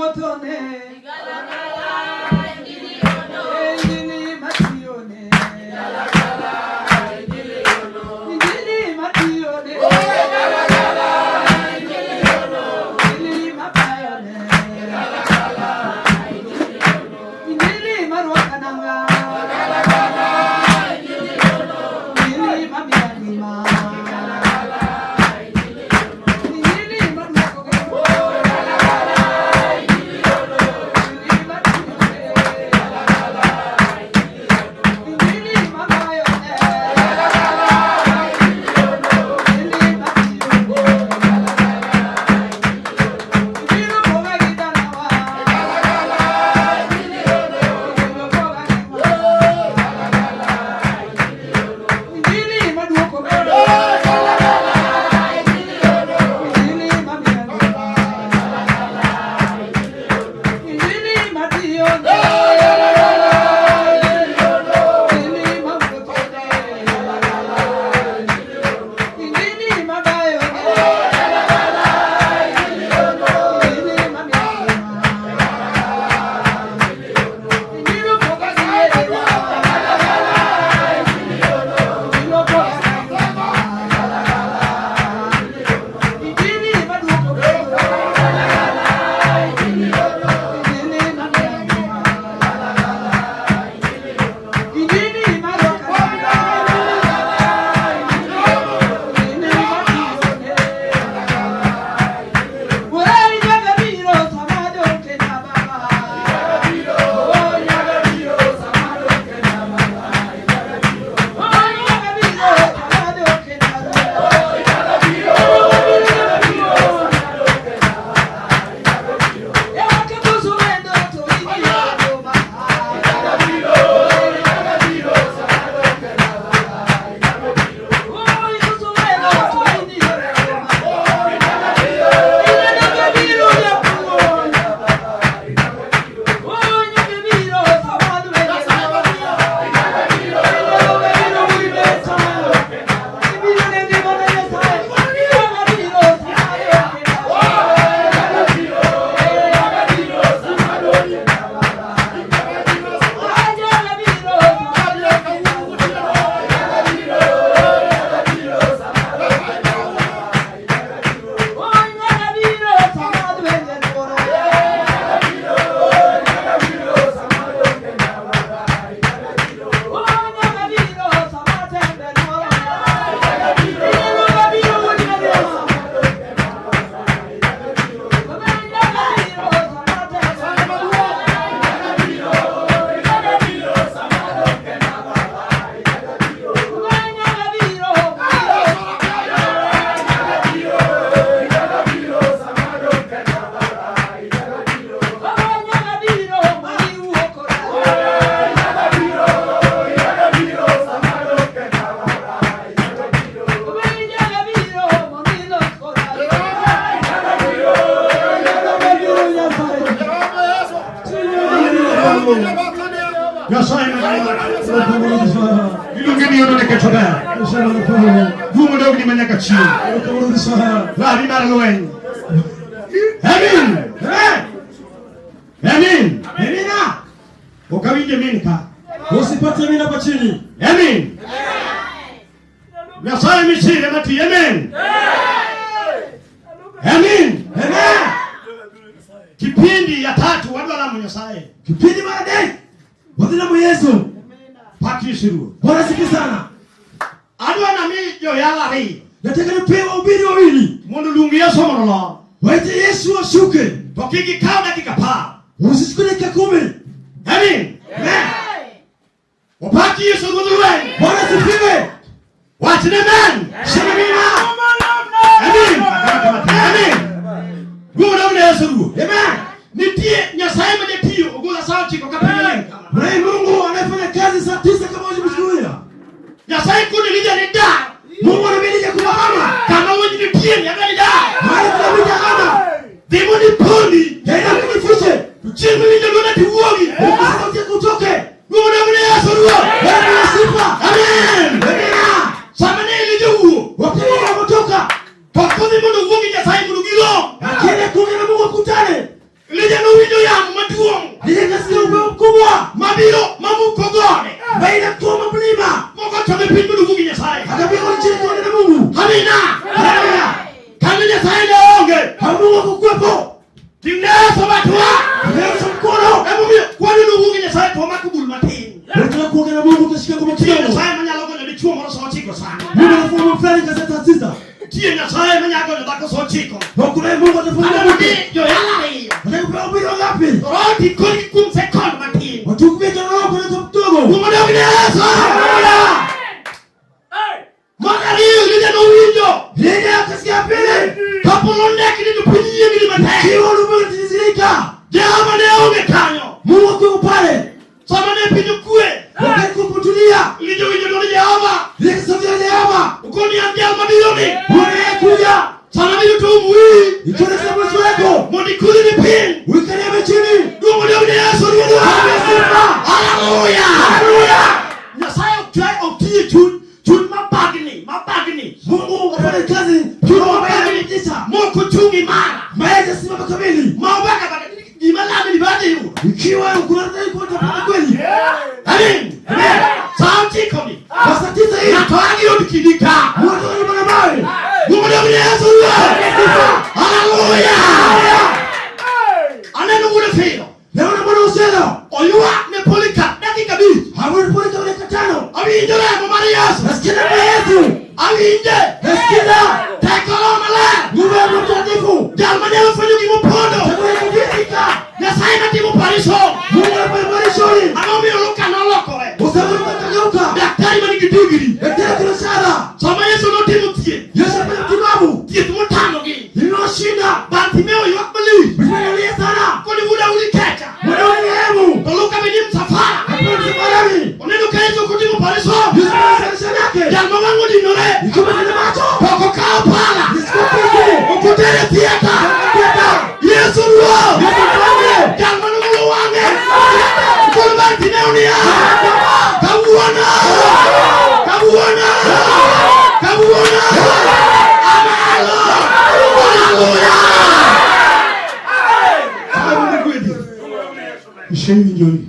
mawuothone. Injili matiyone. Injili matiyone. Injili mapayone. Injili marwaka nanga. Injili mamiya ngima. Injili maduoko geno. Injili matiyone. Injili magoyone. Injili matiyone. Injili poga gi dalawa. Injili poga gi Injili maduoko geno. Injili mamiya ngima. Injili matiyone. Injili mawuothone. Injili magayone. Injili mamiya ngima. Injili poga gi yerena. Injili poga gi ngima. Injili maduoko geno. Injili mamiya ngima. Injili marwaka nanga. Injili matiyone. Wei nyaga biro sama donke na baba. Oh nyaga biro sama donke na baba. Oh nyaga biro sama donke na baba. Ewa kibusu wendo to injili ma. Oh ibusu wendo to injili ma. Nyaga biro japuonj. Oh nyaga biro sama dwende. Nyaga biro wibeta. Ibiro ne ngima ne Nyasaye. Nyaga biro sama donke na Nyaga biro sama donke na. Oh nyaga biro sama dwende nuoro. Oh nyaga biro sama tembe nuoro. Nyaga biro wuod Nyasaye. Nyaga biro sama tembe nuoro. Nyaga biro. Nyaga biro maniwuo koda. Nyaga biro manilos koda. Nyasaye iluonge ni ono nikech ober. Duong' odogni ma nyaka chieng'. Lawi mar lweny. Amin. Amin. Amina. Ok awinj amin ka. Usipate amina hapa chini. Amin. Nyasaye misire mati. Amen. Amin. Amen. Kipindi ya tatu wadwa lamo Nyasaye. Kipindi mara dek. Wadhi Yesu. Pak Yesu Ruoth. Bwana sifi sana. Adwa nami joyal ariyo Nataka nipewe wahubiri wawili. Mondo oluong Yesu mondo olor. Waite Yesu ashuke. To kik gikaw dakika 10. Usichukue dakika 10. Amin. Amen. Opak Yesu Ruodh lweny. Bwana sifiwe. Wachne amen. Sema amina. Amin. Amin. Ruoth ne Yesu Ruoth. Amen. Nitie Nyasaye ma jatiyo ogola sa 9 ka piny oling kama. Unaye Mungu anayefanya kazi saa 9 kama wajimshuhudia. Nyasaye kono Elija ni dar. Mungu anabidi kuhama. Kama wuonj nitie ni adwa ni dar. Mahali tunabidi hama. Dhi mondo ipondi. Enda kujifiche. To chieng' miwinjo dwonda tiwuogi. Ukisikia sauti yako utoke. Ruoth ne Yesu Ruoth. Bwana ni sifa. Amen. Amina. Sama ne Elija owuok, Wakati wanapotoka to kodhi mondo owuo gi Nyasaye mondo girom. akienda kuongea na Mungu akutane. Elija nowinjo yamo maduong' Elija akasikia upepo mkubwa mabiro mamuko gode ambaye inatoma mlima, moko chome piny moduogo gi Nyasaye. akapiga goti chini kuona na Mungu. Amina. Haleluya! Kane Nyasaye ne onge, Kama Mungu hakukuwepo, ting'ne Yesu batwa. nyosha mkono. Emomiyo kwani luongo gi Nyasaye to wamako bul matin. Unataka kuongea na Mungu, utashika ngoma Nitie kidogo. Nyasaye manyalo gonyo dichuo moro sa ochiko sani. Mungu anafunga fulani kazi saa 9. Nitie Nyasaye manyalo gonyo dhako sa ochiko. Na kuna Mungu atafunga Adwaro mke. ni joyalo ariyo. Nataka kupewa ubiri wangapi? Roho tikoni kuom sekond matin. Watukumie tena roho kwa neno mdogo. Kuom odog ne Yesu. Haleluya! Mar ariyo Elija nowinjo. Elija akasikia pili. Kapolo ndekni to piny yiengni matek. Kiwa ulimwengu unatikisika. Jehova ne onge kanyo. Mungu akiwa pale. Sama ne piny okwe, Wakati kukutulia. Elija owinjo dwond Jehova. Ile sauti ya Jehova. Okoni an jal mabiro ni. Bwana yeye Sama biro tuom wiyi Ikiwa na sababu yako. mondo ikudhi ni piny. Uikanyame chini. Duong' odog ne Yesu Ruodhwa. Sifa. Haleluya. Haleluya. Nyasaye ok try ok ti e chuny chuny mabagni mabagni Mungu afanye kazi. chuny Roho ambaye mabagni anatikisa. mok ochung' imara Ambaye hajasimama kamili. ma obaka baka gima lami ni bade yudo. Ikiwa kuna nadhani kuwa utapata kweli. Amen. Sa ochiko ni Kwa saa 9 hii. ng'ato a gi od kidi ka. Mungu atoka nyuma na mawe. Duong' odog ne Yesu Ruodhwa. Haleluya. Aneno wuod Firo. Naona mwana usela. Oywak ne Polycarp dakika 5. Hawezi kupona kama dakika 5. Awinjo remo mar Yesu. Nasikia damu ya Yesu. Awinje. Nasikia Teko Roho Maler. nguvu ya Roho Mtakatifu. Jal manyalo fwenyo gimopondo. Chakula kufika. Nyasaye matimo parison. Mungu anafanya operesheni. Ang'o miyo Luka nolokore? Usawa ukageuka. Daktari manigi digri. Daktari kuna shada. Sama Yesu notimo thieth, Yesu afanya matibabu. thieth motamogi. Lililoshinda. Bartimeo ywak malich. Mtu sana. Koni wuoda udi kecha. Mwana wa rehemu. To Luka be ni msafara. Hakuna msafarani. Oneno ka Yesu ok otimo operation. Yesu anafanya operesheni yake. Jal ma wang'e odinore. Ikiwa tena macho. To ok okawo pala. Nisikuwa peke. Ok otere theatre. Theatre. Yesu Ruoth. Yesu mfalme. Jal manogolo wang'e. Koro Bartimeo niya. Kawuono. Kawuono. Kawuono. Amalo. Haleluya. Haleluya kweli. Ishauri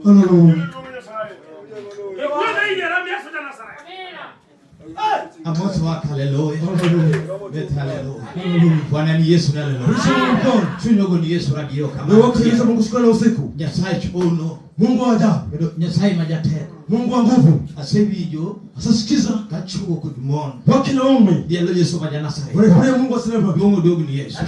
Haleluya. Amos wak haleluya. Bet haleluya. Bwana ni Yesu na haleluya. Chuny ogo ni Yesu radio kama. Leo kusikiliza Mungu siku na usiku. Nyasaye chuno. Mungu wa ajabu. Kendo Nyasaye ma jateko. Mungu wa nguvu. Asewinjo Asasikiza ka chwo kod mon. wake na waume. Dhialo Yesu ma ja-Nazareth. Wanafurahia Mungu wa Sinema. Duong' odog ni Yesu.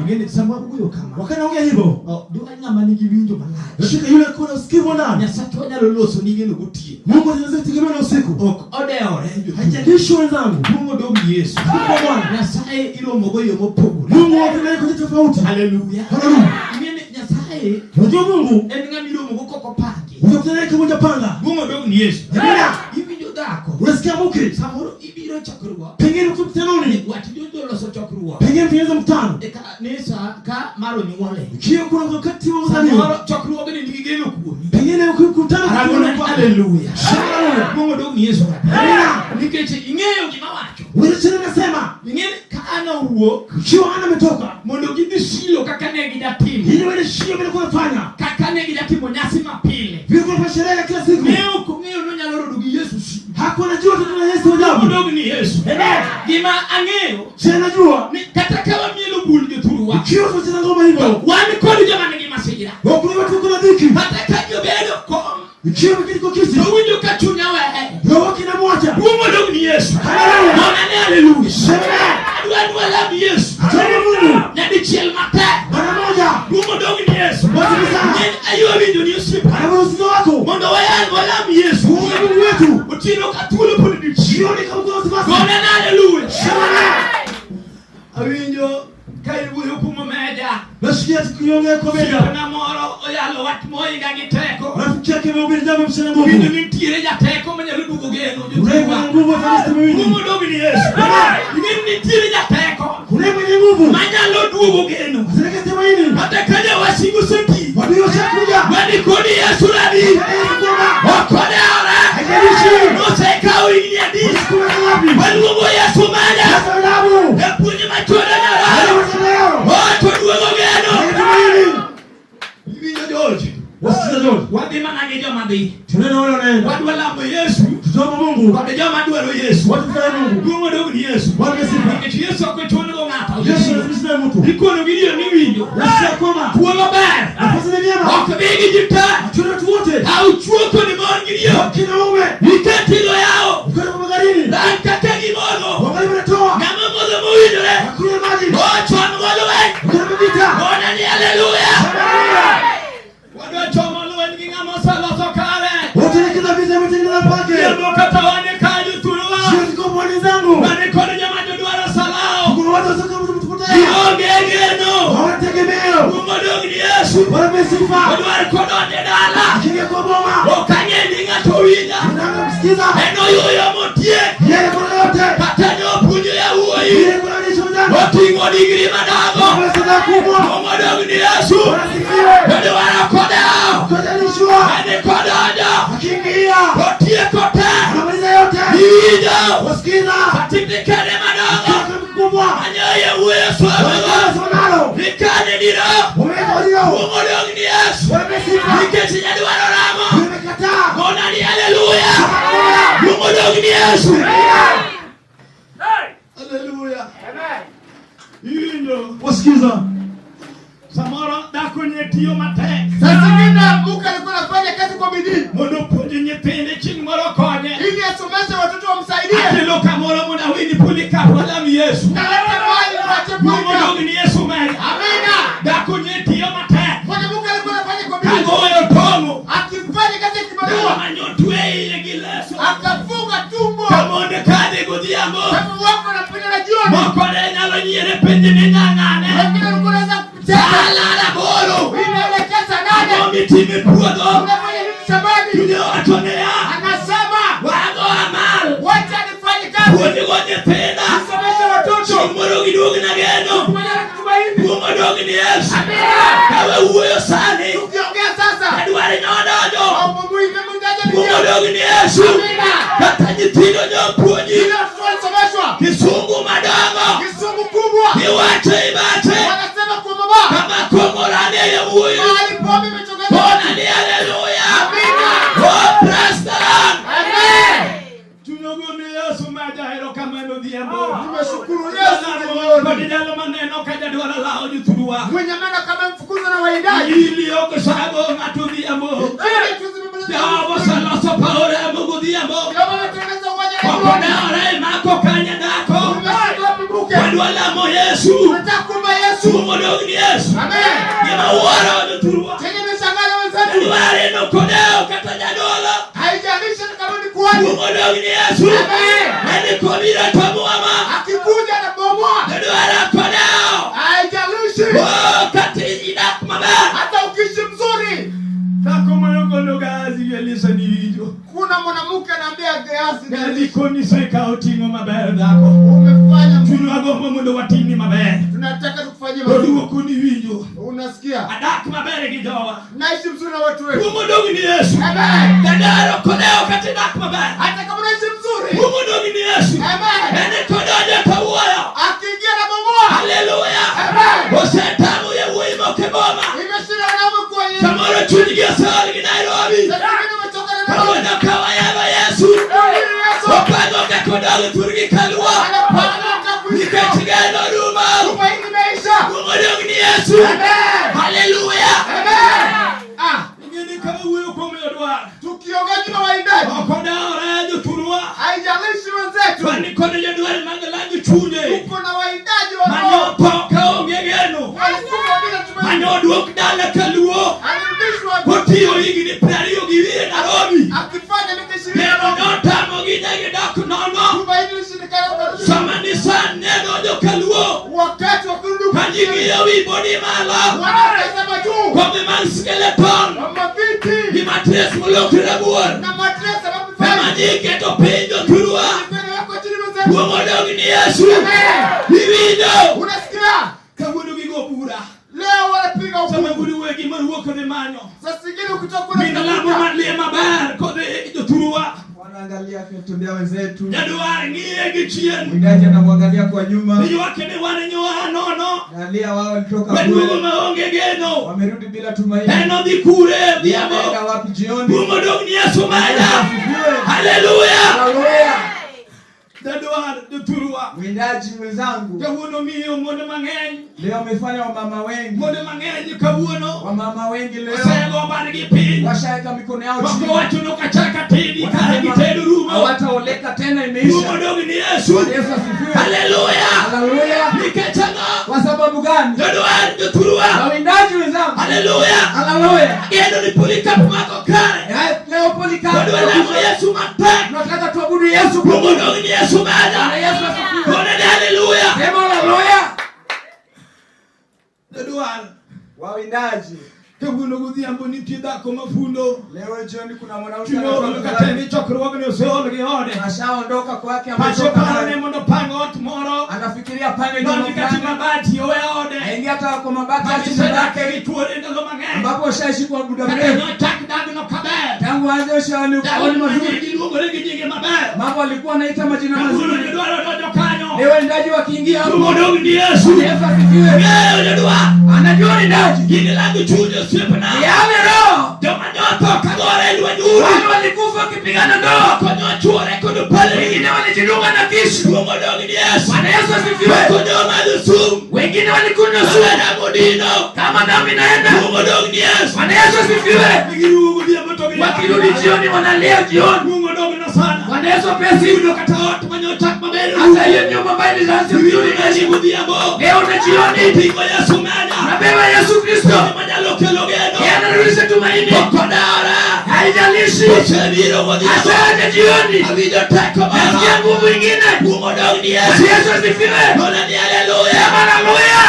Ing'eni sama wuoyo kama. Wakati naongea hivyo, Oh, dwa ng'ama nigi winjo malach. nashika yule alikuwa na usikivu wa ndani. Nyasachwa nyalo loso ni geno gotieno. Mungu anaweza kutegemea na usiku. Ok odewore jotuo. Haijalishi wenzangu. Duong' odog ni Yesu. Kwa Bwana. Nyasaye iromogo e yo mopogore. Mungu wake naye kwa njia tofauti. Haleluya. Haleluya. Ing'eni Nyasaye Unajua Mungu en ng'ama iromogo kokopangi. utakutana naye kama hujapanga. Duong' odog ni Yesu. Amina. Iwinjo dhako. Unasikia mke, Samoro ibiro e chokruok. pengine uko mkutanoni, Wach joloso chokruok. pengine mtengeneza mkutano. E kanisa ka mar onyuole. Ikiwa kuna wakati wa kuzaliwa, Samoro chokruogni nigi geno kuomi. pengine ukikutana Aragona kwa haleluya. Haleluya. Duong' odog ni Yesu. Amina. Nikech ing'eyo gima wacho. Wewe chini nasema, Ing'e ka an owuok ikiwa ana ametoka, mondo gidhi Shilo kaka ne gijatimo. ili wewe shio vile kunafanya. Kaka ne gijatimo nyasi mapile. Vile kuna sherehe kila siku. Ne ok ong'eyo ni onyalo rodo gi Yesu Shilo. Hakuwa anajua toto na Yesu ajabu. Odog ni Yesu. Gima ang'eyo Chini najua, ni kata ka wamielo bul jothurwa, ikiwa tunacheza ngoma hivyo, wan kod joma nigi masira. wakuna watu kuna dhiki. Kata ka ji obedo kom, Ikiwa kile kwa kiti, to winjo ka chunya weye. roho kinamwacha. Duong' odog ni Yesu. Haleluya. Nonane haleluya. Sema, Adwa ni walam Yesu. Tena Mungu Nyadichiel matek. mara moja. Duong' odog ni Yesu. Wajibu sana. Ng'eny aywa winjo ni osiepa. Anaona usizo wako. Mondo wayal walam Yesu. Mungu Mungu wetu. Otieno ka thuolo pod odiochieng'. Jioni kama kuna wasiwasi. Gonane haleluya. Sema, Awinjo ka iwuoyo kuom omeja. nasikia tukiongea kwa mega. Osiepna moro oyalo wach mohinga gi teko. Rafiki yake amehubiri jambo mchana nguvu. Winjo ni nitiere jateko manyalo duogo geno Unaye jothurwa. mwenye nguvu ataleta miwili. Duong' odog ni Yesu. Ing'e ni nitiere jateko Unaye mwenye nguvu manyalo duogo geno. ataleta tumaini. Kata ka jawasigu oseti, Wadui washakuja. wan kodi Yesu radi. Yesu kwamba Ok odewore. haijalishi Nosekawo higni adi. siku ngapi. Waluongo Yesu meja. Yesu damu. Japuonj machuodo nyararo. Yesu leo. Owacho duogo geno. mana gi joma dhi. Tunena wale wanaenda. Wadwa lamo Yesu Tutaomba Mungu. kod joma dwaro Yesu. Watu tutana Mungu. Duong' odog ni Yesu. Bwana sifa. Nikech Yesu ok ochuno go ng'ato. Yesu anazungumza na mtu. Ikono gi dio ni winjo. Yesu akoma. Thuolo ber. Nafasi ni vyema. Ok dhi gi ji te. Tuna watu wote. Au chuo kod mon gi dio. Kina ume. Iketilo yawo. Ukwenda kwa magarini. Rang kata gimoro. Wangali wanatoa. Ng'ama modho mowinjore. Hakuna maji. Ochon godo weny. Hakuna vita. Gona ni haleluya. Haleluya. Wadwa chomo lweny gi ng'ama oseloso kare. Wote ni kila vita imetengeneza pake. Riembo kata wan e kanyo thurwa. Sio tuko mwani zangu. Mane kod joma jodwaro salao. Kuna watu wasoka mtu mtupotea. Gionge geno. Hawana tegemeo. Duong' odog ni Yesu. Wana sifa. Odwar kodonjo e dala. Akiingia kwa boma. Ok ang'e ni ng'ato winja. Unaanza kusikiza. En oyuyo motiek. Yeye kuna yote. Kata nyopuonjo yawuoyi. Yeye kuna nisho jana. Oting'o digri madongo. Kuna sadaka kubwa. Duong' odog ni Yesu. Wanasifiwe. Odwaro kodao. Kutalishwa. Mane kodonjo. Akiingia. Otieko te. Anamaliza yote. Iwinjo. Wasikiza. Certificate madongo. Kaka mkubwa. Manyoye wuoyo somogo. Wanasoma nalo. Nikane diro. Wameweka walio. Duong' odog ni Yesu. Wamesifa. Nikech nyadwaro ramo. Wamekataa. Gona ni haleluya. Duong' odog ni Yesu. Haleluya. Iwinjo. Wasikiza. Samoro dhako ne tiyo matek Saa zingine mke alikuwa anafanya kazi kwa bidii mondo opuonj nyithinde chieng' moro konye. ili asomeshe watoto wamsaidie. Akelo kamoro mondo awinj Polycarp walam Yesu. Naleta mahali tuache Duong' kuja. odog ni Yesu mega. Amina. Dhako ne tiyo matek. Mwanamke alikuwa anafanya kwa bidii Kagoyo tong'o. akifanya kazi ya kibarua, Kama nyotwe iye gi leso. akafunga tumbo. Kamondo kadhi godhiambo. Kama wako wanapenda na jioni, Moko ne nyalo nyiere penje ni nyang'ane. wengine walikuwa wanaweza kucheza. Alala boro. Inaelekea saa 8 Ang'o mitime puodho. unafanya nini shambani? Chuny owacho niya. Anasema Wago amal. wacha nifanye kazi, Puonj go nyithinda. nisomeshe watoto. Chieng' moro giduog na geno. Pamoja na kutumaini. Duong' odog ni Yesu. Amina. Kawe wuoyo sani. Tukiongea sasa, Adwaro nyodonjo. aumuimemundaja Duong' odog ni Yesu. Amina. Kata nyithindo nyopuonji. Kila watoto walisomeshwa Kisungu madongo. kisungu kubwa, Iwacho ibache. wanasema kwa baba Kama kong'o rane yawuoyi. mahali pombe imechongeza. Bona ni haleluya. Amina. Oh, praise the Lord. Amen. Chuny ni Yesu ma jahero kamano odhiambo. Tumeshukuru Yesu Kod jioni. jalo maneno ka jadwaro lawo jothurwa. Mwenye meno kama mfukuzo na waidaji. Ili ok sago ng'ato odhiambo. Ili tuzimemaliza. Jehova oseloso paw remo godhiambo. Kama umetengeneza uwanja na Ok jioni. odewore mako kanya dhako. Umeshika wapi buke? Wadwa lamo Yesu. Tunataka kuomba Yesu. Duong' odog ni Yesu. Amen. Gima wuoro jothurwa. Chenye imeshangaza wenzetu. Dware nokodewo kata jadolo. Haijalishi kama ni kuhani. Duong' odog ni Yesu. Amen. Nene kobiro to muama. Akikuja na bomoa. Jadwaro kodewo. Haijalishi. Oh, kata idak maber. Hata ukiishi mzuri. Dhako moro kono Gehazi Elisa ni winjo. Kuna mwanamke anaambia Gehazi, Gehazi koni sekawo ting'o maber dhako. umefanya Chunywa gombo mondo watimni maber. tunataka tukufanyie mazuri. Oduoko ni winjo. Unasikia? Adak maber gi jowa. Naishi mzuri na watu wetu. Duong' odog ni Yesu. Amen. Jadaro kodewo kata idak maber. Hata kama unaishi mzuri. Duong' odog ni Yesu. Amen. Nene kodonjo to wuoyo. Akiingia na bomoa. Haleluya. Amen. Osetamo yawuoyi moko e boma. Imeshinda wanaume kuwa yeye. Samoro chunygi oseol gi Nairobi. Sasa ingine umetoka na Nairobi. Kawuono ka wayalo Yesu. Lakini Yesu Opango kaka odog thurgi kaluo. anapanga kuishi. Nikech geno rumo. Tumaini limeisha. Duong' odog ni Yesu. Amen. Haleluya. Amen. Ah, Ing'eni ka wawuoyo kuom jodwar. tukiongea juu ya waindaji, Ok odewore jothurwa. haijalishi wenzetu. Wan kod jodwar mag lango chunye. Tuko na waindaji wa roho. Manyo tho kaonge geno. Walikufa bila tumaini. Mane oduok dala kaluo. Alirudishwa Kotiyo higni 20 gi wiye Nairobi. akifanya miaka 20. Geno notamogi ne gidok nono. Tumaini lilishindikana wakarudi. Sama Nissan ne donjo kaluo. Wakati wa kurudi Ka ji ng'iyo wi bodi malo. wanatazama juu Kombe mag skeleton. wa maviti Gi matres molokre rabuor. na matresa Ema mapifai. ji keto piny jothurwa. Wako chini wenzetu. Duong' odog ni Yesu. Amen. Iwinjo. Unasikia? Kawuono gigo bura. Leo wanapiga Sama hukumu. gudi wegi maruok odhi manyo. Sasa zingine ukitoka kuna Min lamo malie maber kodhi jothurwa. Wanaangalia kutembea wenzetu. Jadwar ng'iye gi chien. Mwindaji anamwangalia kwa nyuma. Ywak ni wan nyoa nono. Nalia wao walitoka Waduogo bure. maonge geno. Wamerudi bila tumaini. En odhi kure odhiambo. Anaenda wapi jioni? Duong' odog ni Yesu mada. Asifiwe. Haleluya. Haleluya. Jadwar jothurwa. Mwindaji mwenzangu, Kawuono miyo monde mang'eny. leo amefanya wamama wengi, Monde mang'eny kawuono. wamama wengi leo Osego bargi piny. washaweka mikono yao Moko chini, wacho nokachaka tedi kare Wanasema, gitedo rumo. hawataoleka tena, Duong' imeisha. odog ni Yesu. Bwana Yesu asifiwe. Haleluya. Haleluya. Nikech ang'o? Kwa sababu gani? Jadwar jothurwa. Wawindaji wenzangu, Haleluya. haleluya. Ageno ni Polycarp mako kare. Leo Polycarp, Wadwa lamo Yesu matek. tunataka tuabudu Yesu kwa Duong' odog ni Yesu mada. Bwana Yesu asifiwe. Gone ni haleluya. Sema haleluya. Jadwar. Wawindaji, Kawuono godhiambo nitie dhako mafundo. leo jioni kuna mwanamke Chuny oolo anatoka kata ni chokruogni oseol gi ode. ashaondoka kwake, Pache ametoka paro ne naye. mondo opang ot moro. Anafikiria pange nyumba Donji kata fulani, mabati owe ode. aingia hata kwa mabati ya chini Magisedake yake, gi tuore ndalo mang'eny. ambapo ushaishi kwa muda Kata mrefu nochak dagno kaber. tangu aanze ushaoni Daudi ukaoni mazuri. giluongore gi nyinge maber. Mambo alikuwa anaita majina Kawuono mazuri. jodwar odonjo kanyo. Leo waindaji wakiingia hapo, Duong' odog ni Yesu. Yesu asifiwe. Ng'eyo jodwar. Anajua uwindaji Gini lago chuny osiepna. yale roho Joma nyotho kagore e lweny uru. wale walikufa wakipigana ndoa, Moko nyochuore kod palni. wengine walijidunga na kisu. Duong' odog ni Yesu. Bwana Yesu asifiwe. Moko nyomadho sum. Wengine walikunywa sumu Kaka damu dino. kama damu inaenda. Duong' odog ni Yesu. Bwana Yesu asifiwe. Giduogo godhiambo to giywak. Wakirudi jioni wanalia jioni. Duong' odogna sana. Bwana Yesu apewe sifa. Iyudo kata ot manyochak maber. Hata hiyo nyumba ambayo ilianza Iwinjo vizuri nadi godhiambo. leo na jioni Iting'o Yesu meda. nabeba Yesu Kristo, Manyalo kelo geno. yeye anarudisha tumaini. Ok odara. Haijalishi Osebiro godhiambo. asante jioni, Awinjo teko nasikia mara. nguvu ingine. Duong' odog ni Yesu. Yesu asifiwe. Gona ni haleluya. Sema haleluya.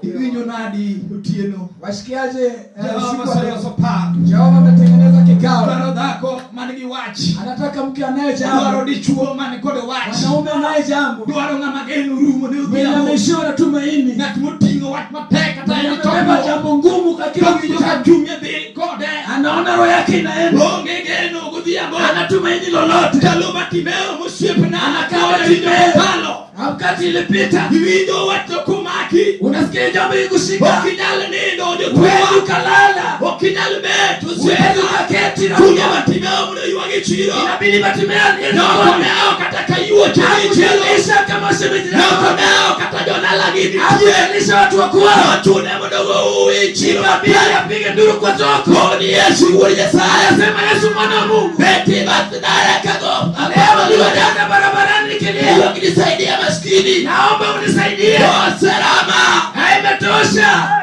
Iwinjo nadi otieno. Wasikiaje Jehova usiku wa leo? oseloso pap. Jehova ametengeneza kikao, Dwaro dhako man gi wach. anataka mke anaye jambo, Dwaro dichuo man kod wach. mwanaume anaye jambo, Dwaro ng'ama geno rumo ne mwenye odhiambo. ameishiwa na tumaini, Ng'at moting'o wach matek kata mwenye en amebeba chokruok. jambo ngumu katika Kowinjo ka mkutano, chunye dhi kode. anaona roho yake inaenda, Onge geno godhiambo. hana tumaini lolote. Ndalo Bartimeo mosiepna. Anakaa Winjo Bartimeo. kalo. Wakati ilipita, Iwinjo wach to komaki. unasikia jambo ikushika, Ok inyal nindo huwezi jotuo. ukalala, Ok inyal bet huwezi osiepna. ukaketi na Chuno Bartimeo mondo oywag e chiro. inabidi Bartimeo aliye Noko sokoni. dewo kata ka yuoche nitie. Hakujulisha kama shemeji Noko yako, dewo kata jodalagi nitie. hakujulisha watu wa kwao, Nochune mondo ogo e chiro. ikabidi apige nduru kwa soko. Koni Yesu wuod Nyasaye. Anasema Yesu mwana wa Mungu, Beti bath dara kago. leo nilienda barabarani nikilia, Ywak nisaidia maskini. naomba unisaidie, Oserama. haimetosha.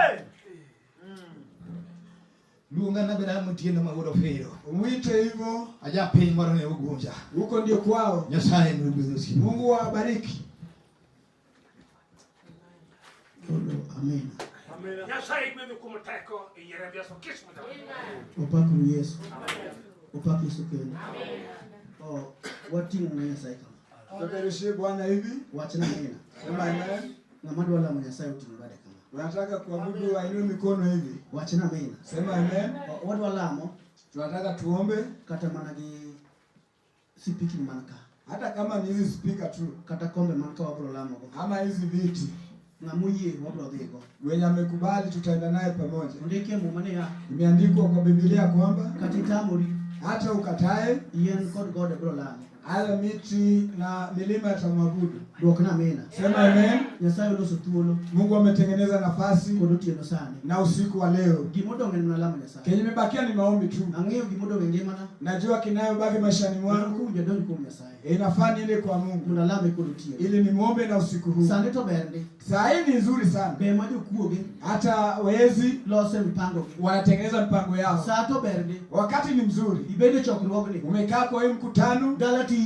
Luonga na Abraham otieno ma wuod Opiyo. Umwite hivyo, Aja piny moro ne Ugunja. huko ndio kwao. Nyasaye nogwedho osiepe. Mungu awabariki. Amen. Nyasaye gwedho kuom teko e yier Yesu Kristo. Opak Yesu. Opak Yesu kendo. Oh, wating'o ne Nyasaye kama. Tupeperushie Bwana hivi, Wachna amina. sema amen. Ng'ama dwa lamo Nyasaye oting'o bade kama. Tunataka kuabudu, ainue mikono hivi, Wachna amina. sema amen. Oh, wadwa lamo Tunataka tuombe, kata mana gi sipikni man ka. hata kama ni hizi spika tu Kata kombe man ka wabro lamogo. ama hizi viti. Ng'ama oyie wabro dhigo. Wenye amekubali tutaenda naye pamoja. Ondiki e muma niya, Imeandikwa kwa Biblia kwamba kata itamori hata ukatae, yien kod gode bro lamo. hayo miti na milima yatamwabudu. Dwokna amina. Sema amen. Nyasaye oloso thuolo Mungu ametengeneza nafasi kod otieno sani. na usiku wa leo. Gimodong' en mana lamo Nyasaye. Kenye imebakia ni maombi tu. Ang'eyo gimodong' e ngimana. Najua kinayobaki maishani An mwangu kowinjo adonj kuom Nyasaye. inafaa niende kwa Mungu Mondo alame kod otieno. ili nimwombe na usiku huu. Sani to ber ndi. Saa hii ni nzuri sana, Ber ma jokuoge hata wezi lose mpango gi. wanatengeneza mpango yao. Sa to ber ndi. Wakati ni mzuri, Ibedo e chokruogni. umekaa kwa hii mkutano, Dala tiri.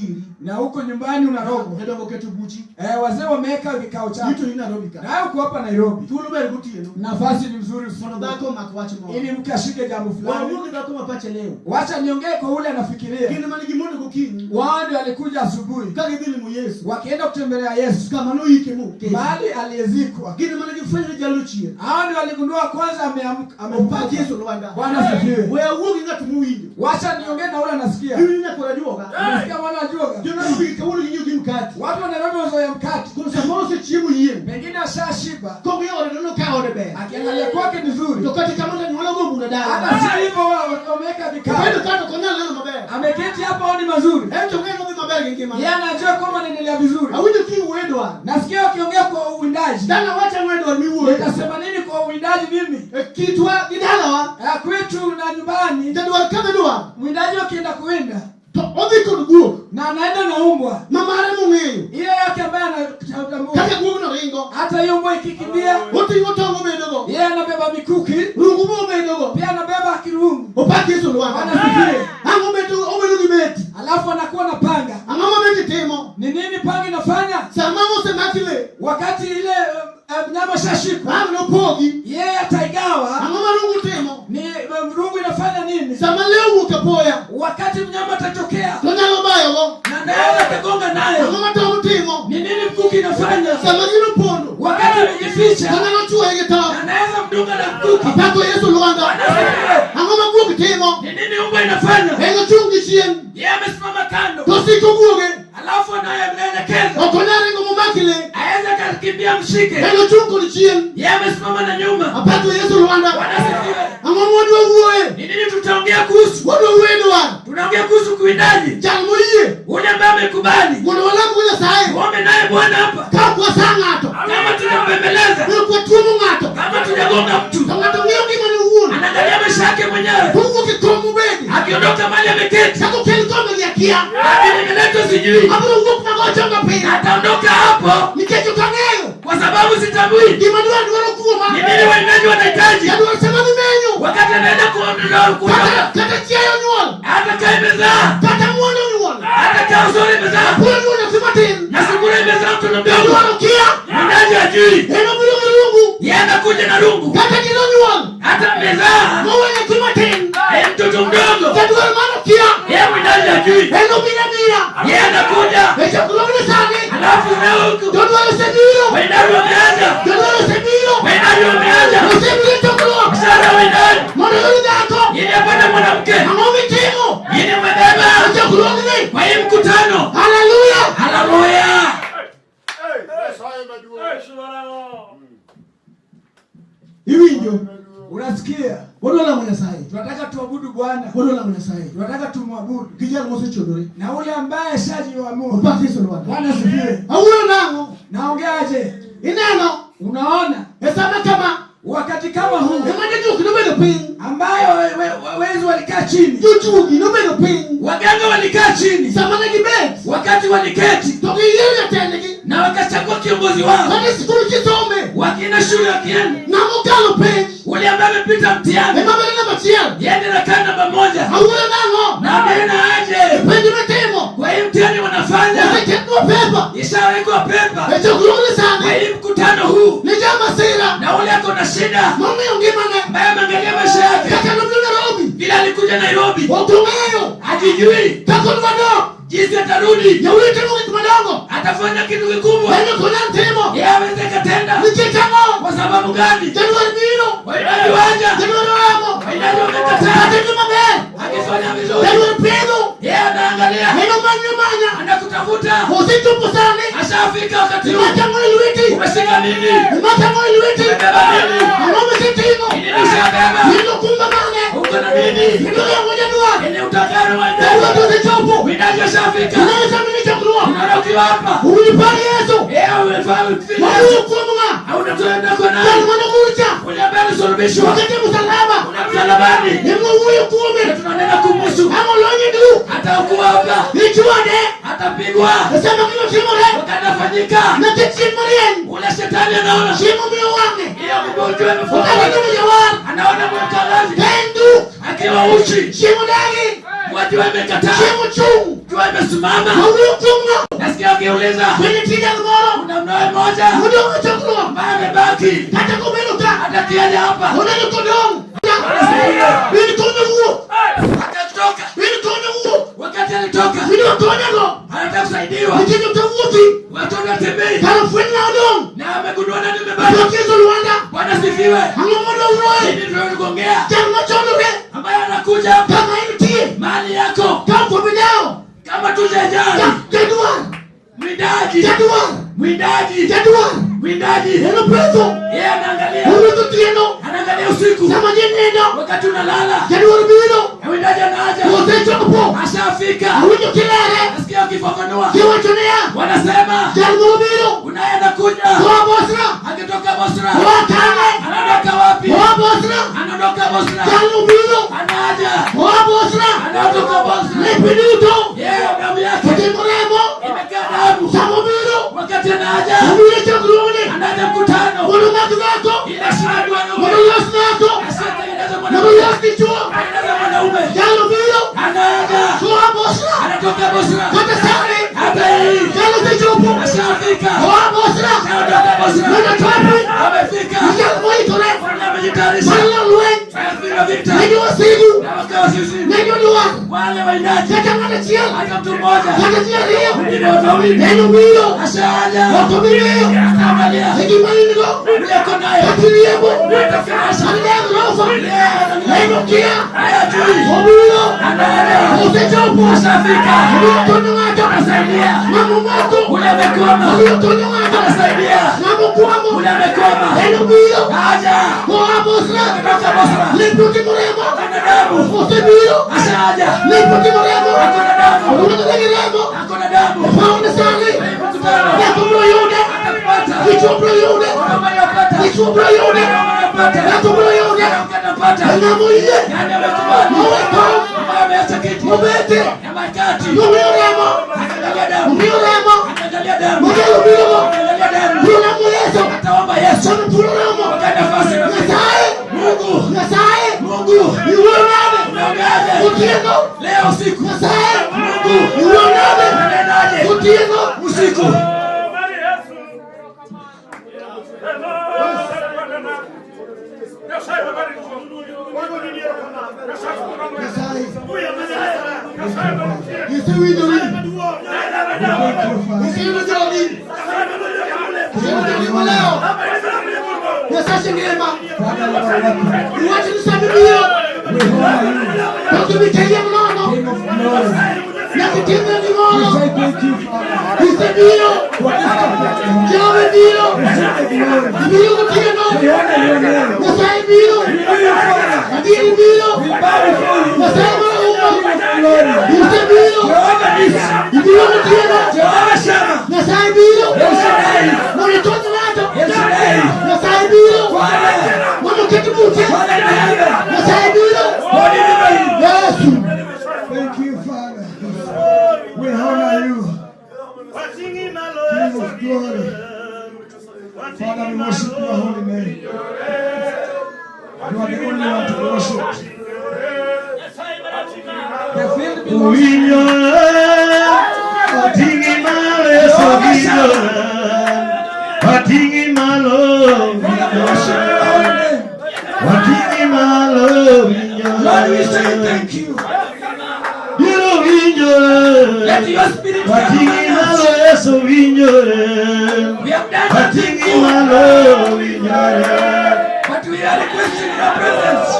Na huko nyumbani unarogwa. Jodongo keto buchi. Wazee wameweka vikao chao. Rito ni Nairobi ka. Na uko hapa Nairobi. Thuolo ber gotieno. Nafasi ni mzuri usiku. Mondo dhako omak wach moro. Ili mke ashike jambo fulani. Wawuo gi dhako ma pache lew. Wacha niongee kwa ule anafikiria. Gin mane gimondo gokinyi. Wao ndio walikuja asubuhi. Ka gidhi limo Yesu. Wakienda kutembelea Yesu. Kama noike moketi. Mahali aliyezikwa. Gin mane gifwenyo ni jalo chier. Hao ndio waligundua kwanza ameamka, Opak amefufuka. Yesu lwanda. Bwana asifiwe. We awuo gi ng'at mowinjo. Wacha niongee na ule anasikia. Iwinjo nyakwar ajuoga. Unasikia mwana ajuoga? Jo Nairobi kawuono ginyiewo gi mkati. Watu wa Nairobi wazoea mkate. Koro samoro osechiemo yieng'. Pengine ashashiba. Kong'iyo ode neno ka ode ber. Akiangalia kwake ni nzuri. To kata kamano janyuol ogo bura dala. Hata si hivyo wameweka vikao. Obedo ka to ok onyal neno maber. Ameketi hapa aoni mazuri. En to ong'eyo nodhi maber gi ngimane. Yeye anajua kwamba anaendelea vizuri. Awinjo kiwuoyo e dwar. Nasikia wakiongea kwa uwindaji. Dala wacha ang'o e dwar miwuoye. Nitasema nini kwa uwindaji mimi? E kitwa gi dalawa. Kwetu na nyumbani. Jadwar kadhi dwar. Mwindaji akienda kuwinda To odhi kod guok. na anaenda na umbwa. Ma mare mong'eyo. Ile yake ambaye anatambua. Kaka guogno ringo. Hata hiyo mbwa ikikimbia, Oting'o tong' obedogo. yeye anabeba mikuki, Rungu bo obedogo. pia anabeba kirungu. Opak Yesu lwanda. Bwana asifiwe. Ang'o obedo obedo gi beti. Alafu anakuwa na panga. Ang'o ma beti timo? Ni nini panga inafanya? Sama osemaki le. Wakati ile mnyama shashikwa, Ang' nopogi. yeye ataigawa. Ang'o ma rungu timo? Ni rungu inafanya nini? Sama le owuok apoya. Wakati mnyama atatokea To nyalo bayogo. na naweza akagonga nayo. Ang'o ma tong' timo? Ni nini mkuki inafanya? Sama gino pondo. Wakati amejificha To nyalo chuoye gi tong'. na naweza mdunga na mkuki. Apako Yesu lwanda. Bwana asifiwe. Ang'o ma guok timo? Ni nini umbwa inafanya? En ochung' gi chien. Yeye amesimama kando, To osiko guoge. alafu anayemwelekeza Ok onyal ringo momaki le. aweze akakimbia mshike. En ochung' kod chien. Yeye amesimama na nyuma. Apako Yesu lwanda. Bwana asifiwe. Ang'o mwadwa wuoye? Ni nini tutaongea kuhusu? Wadwa wuoye dwar. Tunaongea kuhusu kuwindaji, Jal moyie. ule ambaye amekubali Mondo walam go Nyasaye. tuombe naye Bwana hapa, Ka ok wasa ng'ato. kama tunampembeleza, Ok watuomo ng'ato. kama tunagonga mtu, To ng'ato ng'iyo ngimane owuon. anaangalia maisha yake mwenyewe, Towuok e kom mobede. akiondoka mahali ameketi, Kaka okel kombe gi akia. hadi nimeletwa sijui, Abiro wuok mago chonga piny. ataondoka hapo Nikech ok ang'eyo. kwa sababu sitambui Gima dwar dwaro kuoma. ni nini wawindaji wanahitaji. Jadwar sama dhi menyo. Wakati anaenda kuondoka, Kata kata chiayo onyuol. hata kaa imezaa, Kata mwondo onyuol. hata kaa uzuri imezaa, Puro onyuol nyathi matin. na sungura imezaa mtoto mdogo, Jadwar okia. mwindaji hajui, En obiro gi rungu. yeye anakuja na rungu, Kata gino onyuol. hata mmezaa Mowe nyathi matin. mtoto mdogo, Jadwar mano kia. yeye mwindaji hajui, En obiro abira. yeye anakuja, E chokruogni sani. alafu leo huku Jodwar osebiro. wawindaji wameanza, Jodwar osebiro. wawindaji wameanza, Osebiro e chokruok. msara wawindaji, Mondo oyud dhako. ili apate mwanamke, Ang'o mitimo? ili umebeba E chokruogni. kwa hii mkutano. Haleluya. Haleluya! Iwinjo. Unasikia? Wadwa lamo Nyasaye. Tunataka tuabudu Bwana, Wadwa lamo Nyasaye. tunataka tumwabudu Gi jal mosechodore. na ule ambaye ashajiamua. Opak Yesu lwanda. Bwana asifiwe. Awuoyo nang'o? Naongeaje? Ineno. Unaona, E sama kama. wakati kama huu Ema jojuok nobedo piny. ambayo wezi walikaa chini, Jojuogi nobedo piny. waganga walikaa chini, Sama ne gibet. wakati waliketi To giyiero jatendgi. na wakachagua kiongozi wao, Kane sikul kisome. wakienda shule, wakienda Ng'ama okalo penj. ule ambaye amepita mtihani, Ema bedo namba achiel. yeye ndiye anakaa namba moja, Awuoyo nang'o? na ameenda aje Penj mitimo. kwa hii mtihani wanafanya, Oseketnwa pepa. ishawekwa pepa E chokruogni kwa sani. hii mkutano huu, Ne jamasira. na ule ako na shida Mong'iyo ngimane. ambaye ameangalia maisha yake Kaka nobiro Nairobi. vile alikuja Nairobi, Ok ong'eyo. hajijui Kaka odwa dok. jinsi atarudi, Yawuoyi timo gik madongo. atafanya kitu kikubwa, En ok onyal timo. yeye aweze katenda. Nikech ang'o? Kwa sababu gani? Jadwar biro. Wawindaji waja, Jadwar oramo. wawindaji wamekataa, Kata gima ber. akifanya vizuri Jadwar pidho. yeye anaangalia, En omanyo amanya. anakutafuta, Osechopo sani. ashafika wakati huu. Imako ang'o e lweti? Umeshika nini? Imako ang'o e lweti? Umebeba nini? Ang'o misetimo? Ni nini ushabeba? In okumba mane? Uko na nini? Idwaro jadwar. Nini utakalo Jadwar wawindaji? to osechopo. Wawindaji washafika, Ineno sama ni chokruok. unaona ukiwa hapa Owinjo par Yesu. yeye umefanya Wawuo kuom ng'a? hauna tuenda kwa Jal nani? mane ogur cha. Ule ambaye alisulubishwa Okete e msalaba. una msalabani, Ema wuoyo kuome. na tunanena kumhusu. Ang' olonye duk. Hata ukuwa hapa Ichwade. atapigwa, E sama gino timore. wakati afanyika Nikech chieng' marieny. ule shetani anaona Chieng' omiyo wang'e. hiyo mgonjwa Okalo imefungwa, neno jawar. anaona mwekalazi Ka en duk. akiwa uchi, Chieng' odagi. Kwa jua imekataa. Chieng' ochung'. Jua imesimama. Wawuok kuom ng'a? Nasikia ukiuliza. Be nitie jal moro Kuna mnawe mmoja modong' e chokruok? ambaye amebaki. Kata kobedo ka Hata kiaja hapa. oneno kodong'. In konyo wuok. Hatatoka. In konyo wuok. Wakati alitoka Idwa konyego. anataka kusaidiwa. Nikech ok owuothi. Watu wanatembei Kar fweny ma odong'. na amegundua nani amebaki. Dok Yesu Lwanda. Bwana sifiwe. Ang'o modong' loye? Nini tunachoongea? Jal macholore Ambaye anakuja hapa kama intie. mali yako Ka ok obidewo. kama tujajali Jadwar. mwindaji Jadwar. mwindaji Jadwar. mwindaji En opetho. yeye anaangalia Owuotho otieno. anaangalia usiku Sama ji nindo. wakati unalala Jadwar biro. mwindaji anaaja Osechopo. ashafika Awinjo kilere. nasikia ukifafanua Kiwacho niya. wanasema Jal moro biro. unaye anakuja Oa Bosra. akitoka Bosra Oa Kane. anaondoka wapi Oa Bosra. anaondoka Bosra Jalno biro. anaaja Oa Bosra. anaondoka Bosra Lepe duto. yeye damu yake Otimo remo. imekaa damu Sama obiro. wakati anaaja Obiro e chokruogne. anaaja mkutano Mondo omak dhako. ila shida Mondo wanaume olos dhako. asiyetengeneza Mondo mwanaume olos dichuo. tengeneza mwanaume Jalno biro. anaaja Oa Bosra. anatoka Bosra Kata sani. hata hii Jalo osechopo. ashafika Oa Bosra. anaondoka Bosra Mondo ochopi. amefika Jal moikore. Bwana amejitayarisha Mar lo lweny. Afika vita Ne jowasigu. na wakawa sisi Ne jodwar. wale waindaji Kata ng'ato achiel. hata mtu mmoja Kata ji ariyo. mwingine watu wawili En obiro. ashaja Ok obi ng'eyo. anaangalia E gima in go. uliyoko nayo Kata iriembo. Utafikisha. Kata ne grofa. En okia. hayajui Obiro. anaelewa Osechopo. ashafika Obiro konyo ng'ato. anasaidia Ng'ama omako. ule amekwama Obiro konyo ng'ato. anasaidia Ng'ama okwamo. ule amekwama En obiro. aja Oa Bosra. kutoka Bosra Lepe otimo remo. ana damu Osebiro. ashaja Lepe otimo remo. akona damu Owuotho gi remo. akona damu Paone sani. mkutano Dhako biro yude. atapata Dichuo biro yude. mwanaume anapata Dichuo biro yude. anapata Dhako biro yude. mwanamke anapata Ng'ama oyie. nani amekubali Mowe kom. ambaye ameacha kiti Mobete. na makati Omiyo remo. anaangalia damu Omiyo remo. anaangalia damu Mokelo birogo. anaangalia damu Biro lamo Yesu. ataomba Yesu Sama thuolo romo. wakati nafasi imefika Nyasaye. Mungu Nyasaye. Mungu Iwuoyo nade? unaongeaje Otieno. leo usiku Nyasaye. Mungu Iwuoyo nade? unanenaje Otieno. usiku Isewinjo ni. Iseyudo jogi. Iseyudo jogi molewo. Nyasaye ngima. Father, Lord, welcome. Iwacho ni sama ibiro. We honor you, To ok ibi keyiem nono. King of glory. Nyaka itimne We gimoro. say thank you, Father, Isebiro. for this company. Jehova biro. Receive the glory. Ibiro gotieno. We honor your name. Nyasaye biro. We know you, Father. Adieri biro. We bow before you, Nyasaye marahuma. King of glory. Isebiro. Jehovah Nisi Ibiro gotieno. Jehovah Shammah Nyasaye biro. El Shaddai Mondo itony ng'ato. El Shaddai Nyasaye biro. Bwana Mondo oket buche. Bwana in heaven Nyasaye biro. God in heaven Yesu. Thank you, Father. We honor you, King of glory. Father, we worship your holy name. You are the only one to worship. the field belongs Winjore, oting'i malo Yesu winjore, oting'i malo Father, we worship your holy name. oting'i malo Lord we say winjore, thank you biro winjore, let your spirit come oting'i among us malo Yesu winjore, we have done nothing oting'i good malo winjore. but we are requesting your presence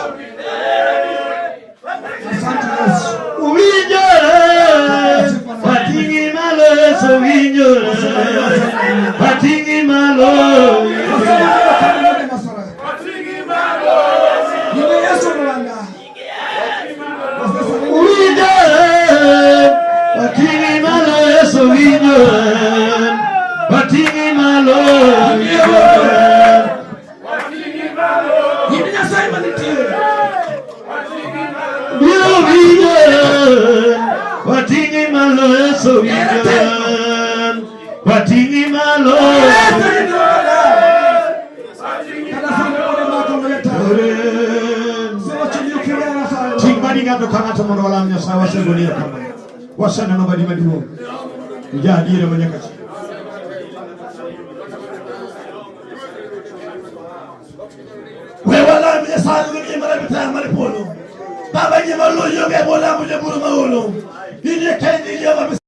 Asante Yesu. Winjore, oting'i malo Yesu winjore, oting'i malo winjore. Yule Yesu Rwanda. Winjore, oting'i malo Yesu winjore, oting'i malo winjore. in Nyasaye manitie Biro winjore, oting'i malo Yesu winjore, oting'i malo Yesu ni Bwana Kada sana ode mako mleta. Sema chini ukirera sana. Ting badi Wi ng'ato ka ng'ato mondo walam Nyasaye wasegoni erokamano. Waseneno badi maduong'. Ja adiera ma nyaka chieng'. We walam Nyasaye gi gima rabita mar polo. Baba nyima loyo ge bola mo jaburo maolo. In e kendi jehova.